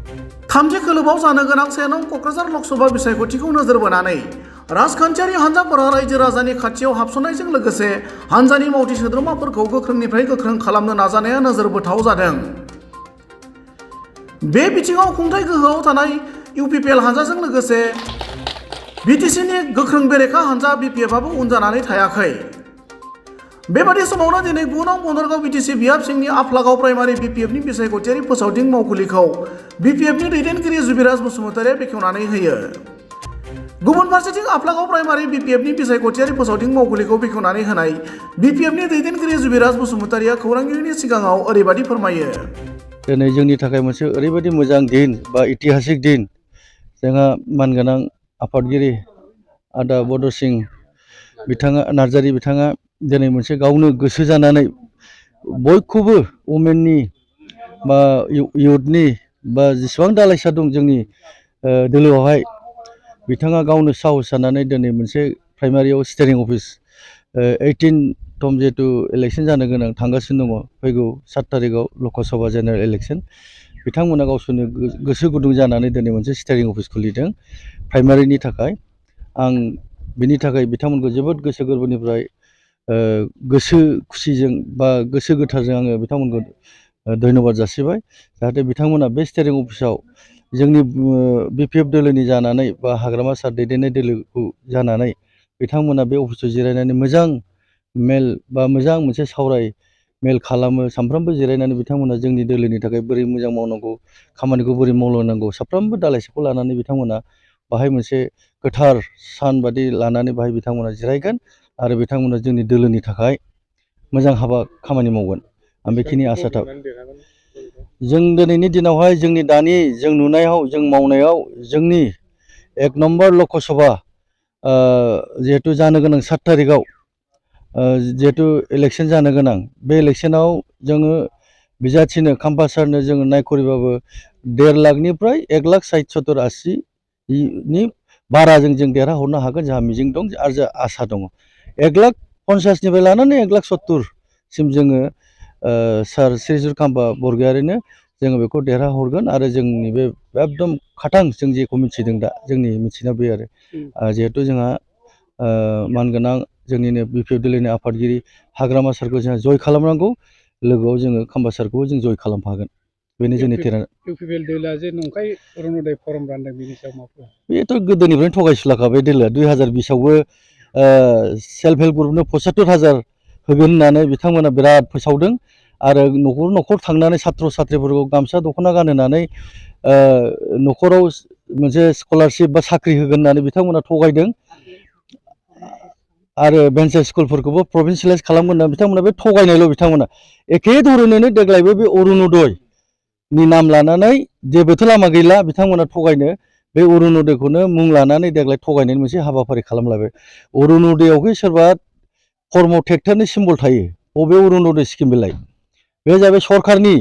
थामथि खोलोबाव जानो गोनां 1 नं क'क्राझार लकसभा बिसायख'थिखौ नोजोर बोनानै राजखान्थियारि हान्जाफोरा रायजो राजानि खाथियाव हाबसननायजों लोगोसे हान्जानि मावथि सोद्रोमाफोरखौ गोख्रोंनिफ्राय गोख्रों खालामनो नाजानाया नोजोर बोथाव जादों। बे बिथिङाव खुंथाय गोहोआव थानाय इउपिपिएल हान्जाजों लोगोसे बिटिसिनि गोख्रों बेरेखा हान्जा बिपिएफआबो उन जानानै थायाखै। बेबादि समावनो दिनै 9 नं बनरगाव बिटिसि बियाब सिंनि आफलागाव प्राइमारि बिपिएफनि बिसायख'थियारि फोसावदिं मावखुलिखौ बिपिएफनि दैदेनगिरि जुबिराज बसुमतारिया बेखेवनानै होयो। गुबुन फारसेथिं आफलागाव प्राइमारि बिपिएफनि बिसायख'थियारि फोसावदिं मावखुलिखौ बेखेवनानै होनाय बिपिएफनि दैदेनगिरि जुबिराज बसुमतारिया खौरांगिरिनि सिगाङाव ओरैबादि फोरमायो। दिनै जोंनि थाखाय मोनसे ओरैबायदि मोजां दिन बा ऐतिहासिक दिन, जोंहा मानगोनां आफादगिरि आदा बड' सिं नार्जारि बिथाङा दिनै मोनसे गावनो गोसो जानानै बयखौबो वमेननि बा इयुथनि बा जेसेबां दालाइसा दं जोंनि दोलोआवहाय बिथाङा गावनो साहस जानानै दिनै मोनसे प्राइमारियाव स्टेरिं अफिस 18 जिहेतु इलेक्सन जानो गोनां थांगासिनो दङ फैगौ 7 तारिखआव लकसभा जेनेरेल इलेक्सन, बिथांमोना गावसोरनो गोसो गुदुं जानानै दिनै मोनसे स्टेरिं अफिस खुलिदों प्राइमारिनि थाखाय। आं बिनि थाखाय बिथांमोनखौ जोबोद गोसो गोरबोनिफ्राय गोसो खुसिजों बा गोसो गोथारजों आङो बिथांमोनखौ धन्यबाद जासिबाय। जाहाथे बिथांमोना बे स्टेरिं अफिसाव जोंनि बिपिएफ दोलोनि जानानै बा हाग्रामा सार दैदेननाय दोलोखौ जानानै बिथांमोना बे अफिसाव जिरायनानै मोजां मेल बा मोजां मोनसे सावराय मेल खालामो। सानफ्रोमबो जिरायनानै बिथांमोना जोंनि दोलोनि थाखाय बोरै मोजां मावनांगौ, खामानिखौ बोरै मावलांनांगौ, साफ्रोमबो दालाइसाखौ लानानै बिथांमोना बाहाय मोनसे गोथार सान बादि लानानै बाहाय बिथांमोना जिरायगोन आरो बिथांमोना जोंनि दोलोनि थाखाय मोजां हाबा खामानि मावगोन। आं बेखिनि आसा थाबाय। जों दिनैनि दिनावहाय जोंनि दानि जों नुनायाव जों मावनायाव जोंनि 1 नम्बर लकसभा जिहेतु जानो गोनां 7 तारिखआव जिहेतु इलेक्सन जानो गोनां, बे इलेक्सनाव जोङो बिजाथिनो खाम्फासारनो जोङो नायखरिबाबो 1.5 लाखनिफ्राय 1,60,70,80 बाराजों जों देरहाहरनो हागोन जोंहा मिजिं दं आरो जोंहा आसा दङ। 1,50,निफ्राय लानानै 1,70,सिम जोङो सार श्रीजुत खाम्फा बरग'यारिनो जोङो बेखौ देरहाहरगोन आरो जोंनि बे एकदम खाथां जों जेखौ मिथिदों दा जोंनि मिथिनायाव बे आरो जिहेतु जोंहा मानगोनां जोंनिनो बिपिएफ दोलोनि आफादगिरि हाग्रामा सारखौ जोंहा जय खालामनांगौ, लोगोआव जोङो खाम्फा सारखौबो जों जय खालामफागोन। बेनो जोंनि थिरांथा। इउपिपिएल दोलोआ जे नंखाय अरुण'दय फर्म रानदों बेनि सायाव मा बुङो? बेथ' गोदोनिफ्रायनो थगायसुलाखा बे दोलोआ। 2020आवबो सेल्फ हेल्प ग्रुपनो 75,000 होगोन होननानै बिथांमोना बिराद फोसावदों आरो न'खर न'खर थांनानै सात्र साथ्रिफोरखौ गामसा दख'ना गानहोनानै न'खराव मोनसे स्कलारशिप बा साख्रि होगोन होननानै बिथांमोना थगायदों आरो भेन्सार स्कुलफोरखौबो प्रभिन्सियेलाइज खालामगोन होनना बिथांमोना बे थगायनायल' बिथांमोना। एखे धरनैनो देग्लायबो बे अरुण'दयनि नाम लानानै जेबोथ' लामा गैला बिथांमोना थगायनो, बे अरुण'दयखौनो मुं लानानै देग्लाय थगायनायनि मोनसे हाबाफारि खालामलायबाय। अरुण'दयआवहाय सोरबा फर्मआव ट्रेक्टरनि सिम्बल थायो, बबे अरुण'दय स्किम बेलाय? बे जाबाय सरकारनि,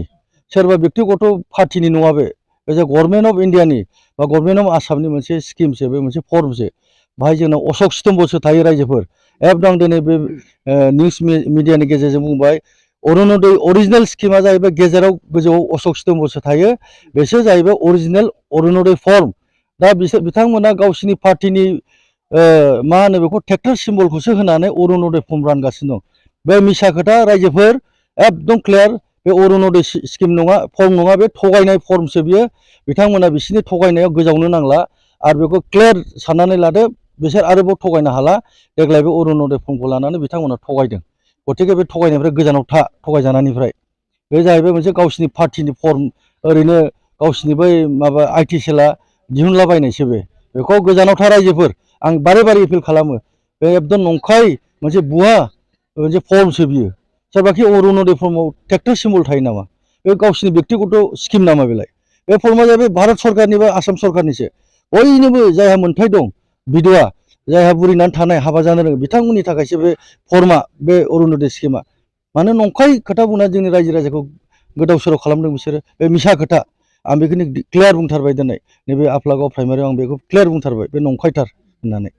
सोरबा बेक्तिगत पार्टिनि नङा। बे गभर्नमेन्ट अफ इन्डियानि बा गभर्नमेन्ट अफ आसामनि मोनसे स्किमसो, बे मोनसे फर्मसो। बाहाय जोंनाव अशक स्तम्भसो थायो रायजोफोर। एकदम दिनै बे निउस मिडियानि गेजेरजों बुंबाय अरुण'दय अरिजिनेल स्किमा जाहैबाय गेजेराव गोजौआव अशक स्तम्भसो थायो, बेसो जाहैबाय अरिजिनेल अरुण'दय फर्म। दा बिथांमोना गावसिनि पार्टिनि मा होनो बेखौ ट्रेक्टर सिम्बलखौसो होनानै अरुण'दय फर्म रानगासिनो दं। बे मिसा खोथा रायजोफोर, एकदम क्लियार। बे अरुण'दय स्किम नङा, फर्म नङा, बे थगायनाय फर्मसो बियो। बिथांमोना बिसोरनि थगायनायाव गोजावनो नांला आरो बेखौ क्लियार साननानै लादो, बिसोर आरोबाव थगायनो हाला। देग्लाय बे अरुण'दय फर्मखौ लानानै बिथांमोना थगायदों। गतिके बे थगायनायनिफ्राय गोजानाव था, थगायजानायनिफ्राय। बे जाहैबाय मोनसे गावसिनि पार्टिनि फर्म, ओरैनो गावसिनि बै माबा आइटि सेलआ दिहुनलाबायनायसो। बेखौ गोजानाव था रायजोफोर, आं बारे बारे एपिल खालामो। बे एकदम नंखाय मोनसे भुवा मोनसे फर्मसो बियो। सोरबाखि अरुण'दय फर्मआव ट्रेक्टर सिम्बल थायो नामा? बे गावसिनि बेक्तिगत स्किम नामा बेलाय? बे फर्मआ जाहैबाय भारत सरकारनि बा आसाम सरकारनिसो। बयनोबो जायहा मोन्थाय दं, बिधवा जायहा बुरिनानै थानाय, हाबा जानो रोङो, बिथांमोननि थाखायसो बे फर्मआ, बे अरुण'दय स्किमा। मानो नंखाय खोथा बुंनानै जोंनि रायजो राजाखौ गोदाव सोराव खालामदों बिसोरो? बे मिसा खोथा। आं बेखौनो क्लियार बुंथारबाय दिनै नैबे आफलागाव प्राइमारियाव आं बेखौ क्लियार बुंथारबाय, बे नंखायथार होननानै।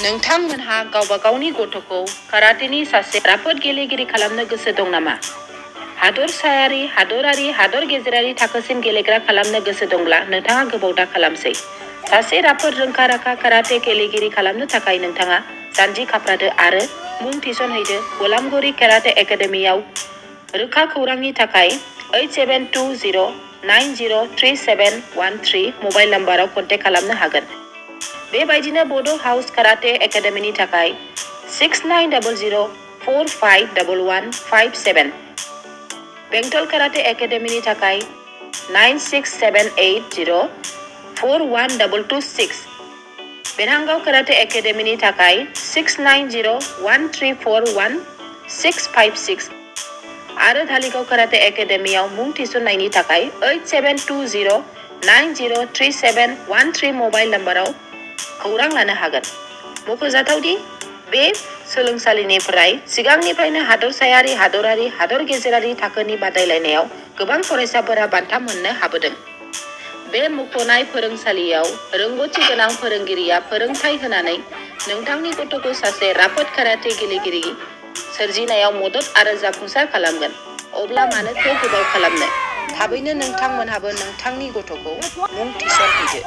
नोंथांमोनहा गावबा गावनि गथ'खौ कारातेनि सासे राफोद गेलेगिरि खालामनो गोसो दं नामा? हादरसायारि, हादरारि, हादर गेजेरारि थाखोसिम गेलेग्रा खालामनो गोसो दंब्ला नोंथाङा गोबाव दा खालामसै। सासे राफोद रोंखा-राखा काराटे गेलेगिरि खालामनो थाखाय नोंथाङा जानजि खाफ्रादो आरो मुं थिसनहैदो गलामगुरि काराटे एकाडेमियाव। रोखा खौरांनि थाखाय 8720903713 मबाइल नाम्बाराव कन्टेक्ट खालामनो हागोन। बेबायदिनो बड' हाउस काराटे एकाडेमिनि थाखाय 6900451157, बेंटल काराटे एकाडेमिनि थाखाय 9678041226, बेरहांगाव काराटे एकाडेमिनि थाखाय 6901341656 आरो धालिगाव काराटे एकाडेमियाव मुं थिसननायनि थाखाय 8720903713 मबाइल नाम्बाराव खौरां लानो हागोन। मख'जाथावदि बे सोलोंसालिनिफ्राय सिगांनिफ्रायनो हादरसायारि, हादरारि, हादर गेजेरारि थाखोनि बादायलायनायाव गोबां फरायसाफोरा बान्था मोननो हाबोदों। बे मुंख'नाय फोरोंसालियाव रोंग'थि गोनां फोरोंगिरिया फोरोंथाय होनानै नोंथांनि गथ'खौ सासे राफोद काराटे गेलेगिरि सोरजिनायाव मदद आरो जाफुंसार खालामगोन। अब्ला मानोथो गोबाव खालामनो? थाबैनो नोंथांमोनहाबो नोंथांनि गथ'खौ मुं थिसनहैदो।